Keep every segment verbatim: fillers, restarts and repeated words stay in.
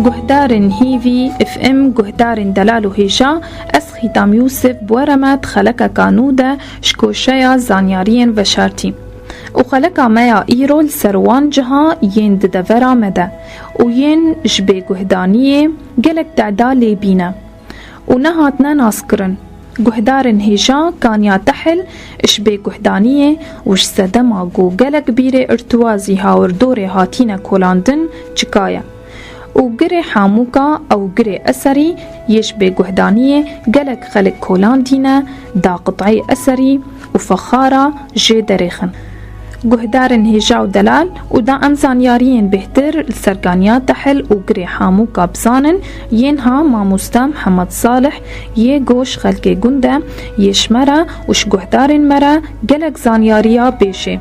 Guhdarên Hîvî F M, guhdarên delal û hêja, ez Xîtam Yûsif bi we re me di xelekeka nû de ji koşeya zanyariyên veşartî. Û xeleka me ya îro li ser wan ciha yên di devera me de û yên ji bêguhdaniyê gelek teda lê bîne û nehatine naskirin. Guhdarên hêja Kanya Tehil ji bêguhdaniyê û ji sedema ku gelek bîrê irtiwazî hawirdorê hatîne kolandin çika ye. Û girê Hamûka ew girê eserî yê ji bêguhdaniyê gelek xelk kolandîne da qit'eyê eserî û fexara jê derêxin. Guhdarên hêja û delal û da em zanyariyên bêhtir li ser Kanya Tehil û girê Hamûka bizanin, yên ha mamoste Mihemed Salih yê goş xelkê gund e, yê ji me re û ji guhdarên me re gelek zanyariya bêjê.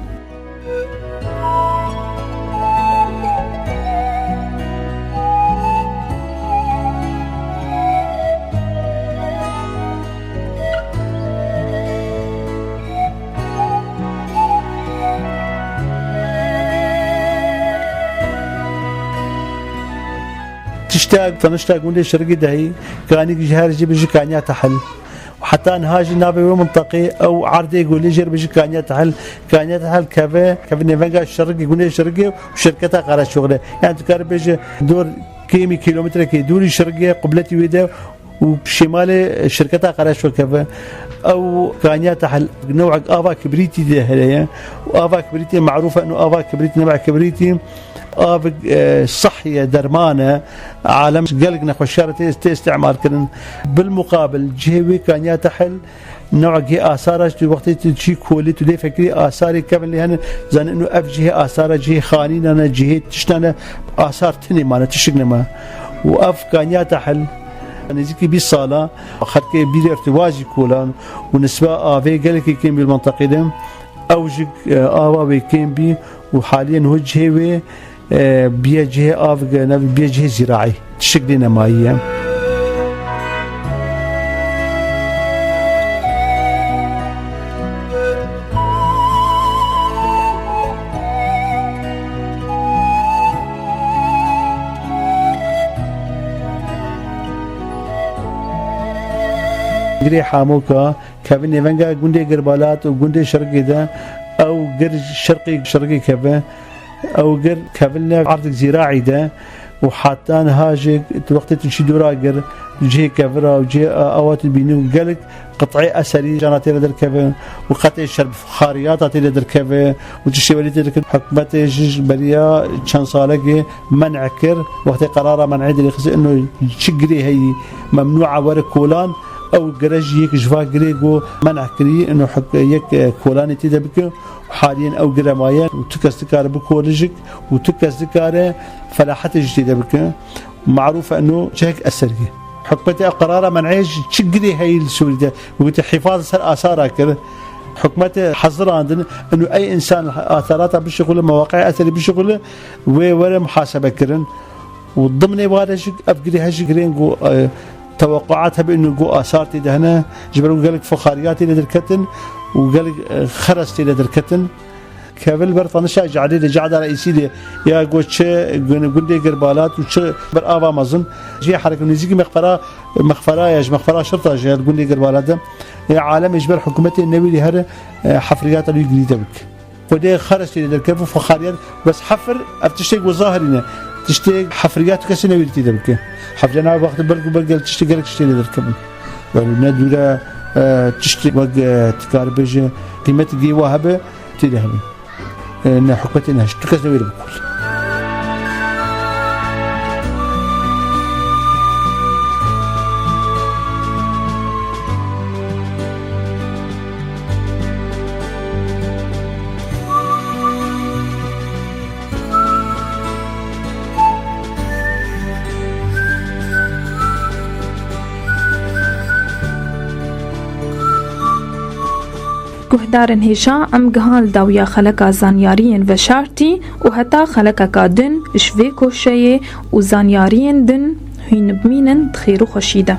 Tiştek, taniştek gundê Şirgî dehî, kanîk ji her jî bi ji Kanya Tehil. Heta niha jî navê wê minteqê ew erdê ku lê jêr bi ji Kanya Tehil, Kanya Tehil keve, keve nêvenga Şirgî, gundê Şirgî û şirketa Qereçoxlê. Yani tu karî bêje dor kêmî kîlometrekê dûrî Şirgê, qubletî wê de û şêmalê şirketa Qereço keve. Ew Kanya Tehil newek ava kibrîtî de heye û ava kibrîtî marûf e, û ava kibrîtî, newek kibrîtî av, e, sihye, derman e. Alem gelek nexweşiya re tê, tê îstîmal kirin. Bil muqabil cihê wê Kanya Tehil newek cihê asara, tu wextê tu çî kolî, tu dê fekirî asarê kevin lê hene, zanî û ev cihê asara, cihê xanîna ne, cihê tişta ne, asar tinê mane, tiştik nema. Û ev Kanya Tehil nêzîkî bîst sala xelkê bîrê irtiwazî kolan û nisba avê gelekî kêm bî li menteqê de. Ew jî, e, ava wê kêm bî û haliyen ho cihê wê, e, biye cihê av, ne biye cihê zîraî. Tiştik lê nemayî ye. Girê Hamoka kevin nêvenga gundê Girbalat û gundê Şirgê de, ew gir şirqê Şirgê keve, ew gir kevin ne ardik zîraî de û heta niha jî tu wextê tu çî dora gir, cihê kevira û cihê awa tu bînî û gelek qit'ê eserî jana tê re derkeve û qetê şerb xariyata tê de derkeve û tiştê welî tê derkeve. Hikûmetê jî ji beriya çend salekê men'e kir. Wextê qerara men'ê derêxist, ino çi girê heyî memnûa were kolan, ew gire jî yek ji va girê ku men'e kirî, ino hik-, yek, e, kolanê tê de bike. Haliyen ew gire maye û tu kes dikare bikole jî û tu kes dikare felahetê jî tê de bike. Marûf e, ino cihek eserî. Hikûmetê ev qerara men'ê ji çi girê heyî li Sûrî de, wekî hîfaz ser asara kir. Hikûmetê hezirandin, ino ey însan asarata bişixule, mewaqê eserî bişixule, wê were muhasebe kirin. Û dimnê ware jî ev girê hejî girên ku, e, tewequat hebe, ino ku asar tê de hene, ji ber ku gelek fixariyat tê de derketin û gelek, e, xeres tê de derketin. Kevil ber tanişa Cadê de, Cada Reîsî de, ya ku çi gun-, gundê Girbalat û çi ber ava mezin, jê herek nêzîkî mexfera, mexfera ya, ji mexfera şirta jî ya gundê Girbalat de. Ê alemê ji ber hikûmetê newî lê here, e, hefriyata wî girî de bik. Xwedê xeres tê de derkev û fixariyat, bes hefir, ev tiştê ku zahirî ne. Tiştê hefriyat kesê newî tê de bike. Hefriya nav wextê belku ber gel tiştê gelek tiştê de derkevin. Welo ne dûre, e, tiştê wek, e, tu karî bêje, qîmet gê wa hebe, tê de hebe. E, ne hikûmetê ne, tu kes newêre bikol. Guhdarên hêja, em gihan li dawiya xeleka zanyariyên veşartî û heta xelekeka din ji vê koşeyê û zanyariyên din hûn bimînin di xêr û xweşî de.